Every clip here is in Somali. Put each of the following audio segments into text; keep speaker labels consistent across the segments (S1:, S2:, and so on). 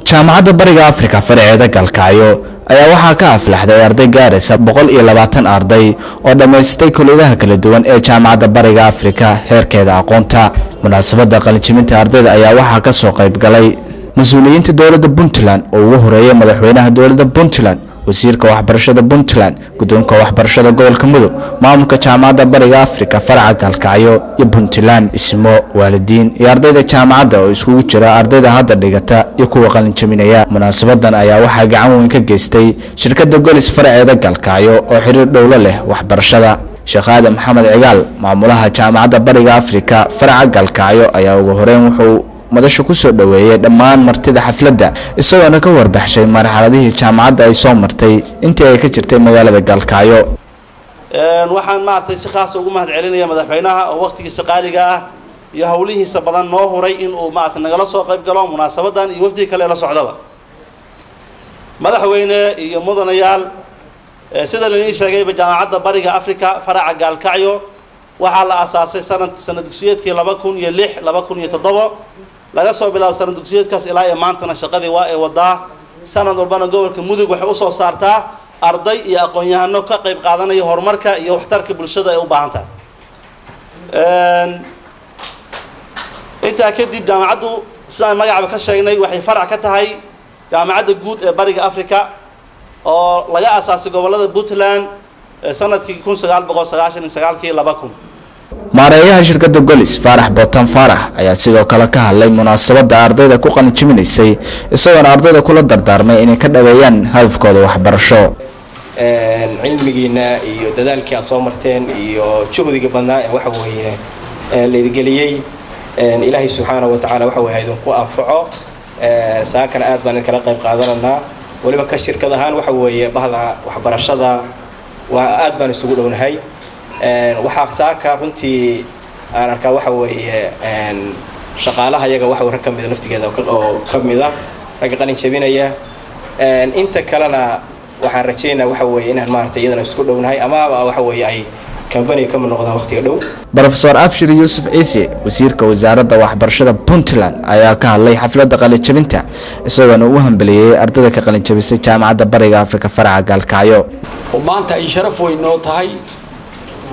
S1: Jaamacadda Bariga Afrika faraceeda Galkacyo ayaa waxaa ka aflaxday arday gaaraysa 120 arday oo dhammaystay kuliyadaha kala duwan ee Jaamacadda Bariga Afrika heerkeeda aqoonta. Munaasabadda qalinjebinta ardayda ayaa waxaa ka soo qayb galay mas-uuliyiinta dowladda Puntland oo ugu horeeyay madaxweynaha dowladda Puntland, wasiirka waxbarashada Puntland, guddoonka waxbarashada gobolka Mudug, maamulka Jaamacadda Bariga Afrika faraca Galkacyo iyo Puntland, ismo, waalidiin iyo ardayda jaamacadda oo iskugu jira ardayda hadda dhigata iyo kuwa qalinjebinaya. Munaasabadan ayaa waxaa gacan weyn ka geystay shirkadda Golis faraceeda Galkacyo oo xiriir dhowlo leh waxbarashada. Sheekh Aadan Maxamed Cigaal, maamulaha Jaamacadda Bariga Afrika faraca Galkacyo, ayaa ugu horeyn wuxuu madasha ku soo dhoweeyey dhammaan martida xafladda, isagoona ka warbaxshay marxaladihii jaamacadda ay soo martay intii ay ka jirtay magaalada Galkacyo.
S2: Waxaan maaragtay si khaasa ugu mahad celinaya madaxweynaha oo waqtigiisa qaaliga ah iyo howlihiisa badan noo huray in uu maaragtay nagala soo qayb galo munaasabadan iyo wafdiga kale la socdaba. Madaxweyne iyo mudanayaal, sida lainii sheegayba, Jaamacadda Bariga Africa faraca Gaalkacyo waxaa la asaasay sanad dugsiyeedkii 2006 2007. Laga soo bilaabo sanad dugsiyeedkaas ilaa iyo maantana shaqadii waa ay wadaa. Sanad walbana gobolka Mudug waxay usoo saartaa arday iyo aqoon-yahano ka qayb qaadanaya horumarka iyo waxtarka bulshada ay u baahan tahay. Intaa kadib, jaamacaddu sidaan magacaba ka sheegnay waxay farac ka tahay Jaamacadda Guud ee Bariga Africa oo laga asaasay gobolada Puntland sanadkii 1999-kii 2000.
S1: Maareeyaha shirkadda Golis, Faarax Bootan Faarax, ayaa sidoo kale ka hadlay munaasabadda ardayda ku qalinjebinaysay, isagoona ardayda kula dardaarmay inay ka dhaweeyaan hadafkooda waxbarasho.
S3: Cilmigiina iyo dadaalkii aad soo marteen iyo juhdiga badnaa ee waxa weeye laydingeliyey, Ilaahay subxaana wa tacaala waxa weye idinku anfaco. Saakana aad baan idinkala qayb qaadananaa, weliba ka shirkad ahaan waxa weeye bahda waxbarashada waa aad baan isugu dhownahay. Waxaa saaka runtii aan arkaa waxa weeye shaqaalaha iyaga waxa rag ka mida laftigeeda oo ka mid a ragga qalin jebinaya. Inta kalena waxaan rajaynaa waxa weeye inaan maaragtay iyadana isku dhownahay amaba waxa weeye ay company kama noqdaan waqtiga dhow.
S1: Brofesor Abshir Yuusuf Ciise, wasiirka wasaaradda waxbarashada Puntland, ayaa ka hadlay xafladda qalinjebinta, isagoona u hambeliyey ardayda ka qalinjebisay Jaamacadda Bariga Afrika faraca Gaalkacyo.
S4: Oo maanta ay sharaf weyn noo tahay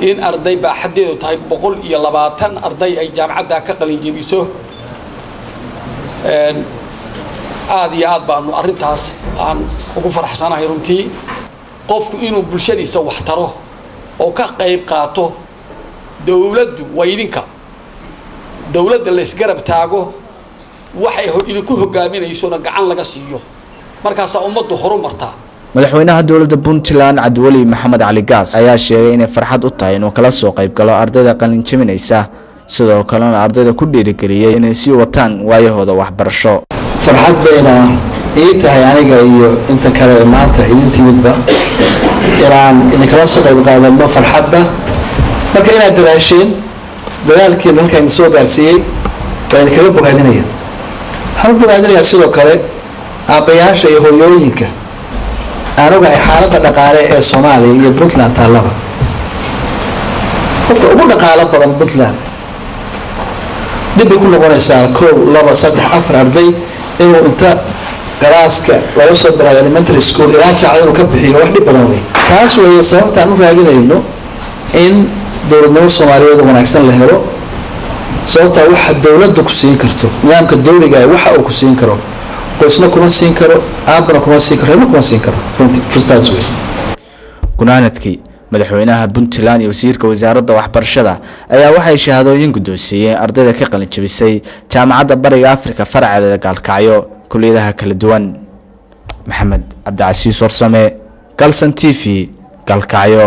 S4: in arday baaxaddeedu tahay 120 arday ay jaamacaddaa ka qalinjebiso. Aada iyo aad baanu arrintaas aan ugu faraxsanahay. Runtii qofku inuu bulshadiisa wax taro oo ka qayb qaato, dowladdu waa idinka, dowladda la isgarab taago, waxay idinku hogaaminaysona gacan laga siiyo, markaasaa ummaddu horu martaa.
S1: Madaxweynaha dowladda Puntland, Cabdiweli Maxamed Cali Gaas, ayaa sheegay inay farxad u tahay inuu kala soo qayb galo ardayda qalinjebinaysa, sidoo kalena ardayda ku dhiirigeliyey inay sii wataan waayahooda waxbarasho.
S5: Farxad bayna ii tahay aniga iyo inta kale ee maanta idin timidba inaan idinkala soo qayb qaadano farxadda. Marka inaad dadaasheen, dadaalkiina halkaa idin soo gaarsiiyey, waa idinkaga bogaadinaya. Waxaan u bogaadinayaa sidoo kale aabbayaasha iyo hooyooyinka aan ogahay xaaladda dhaqaale ee Soomaaliya iyo Puntland taallaba. Qofka ugu dhaqaalo badan Puntland dhib bay ku noqonaysaa 1, 2, 3, 4 arday inuu inta galaaska laga soo bilaabo elementary school ilaa jaacad inuu ka bixiyo, wax dhib badan wey. Taas weeye sababta aan u raadinayno in dowladnimo Soomaaliyeed oo wanaagsan la helo, sababtaa waxa dowladdu ku siin karto, nidaamka dowliga waxa uu ku siin karo, qoysna kuma siin karo, aabana kuma siin karo, reerna kuma siin karo. Runtii furtaas wey.
S1: Gunaanadkii, madaxweynaha Puntland iyo wasiirka wasaaradda waxbarashada ayaa waxay shahaadooyin guddoonsiiyeen ardayda ka qalin jebisay Jaamacadda Bariga Afrika faraceeda Gaalkacyo kuliyadaha kala duwan. Maxamed Cabdicasiis Warsame, Galson TV, Galkacyo.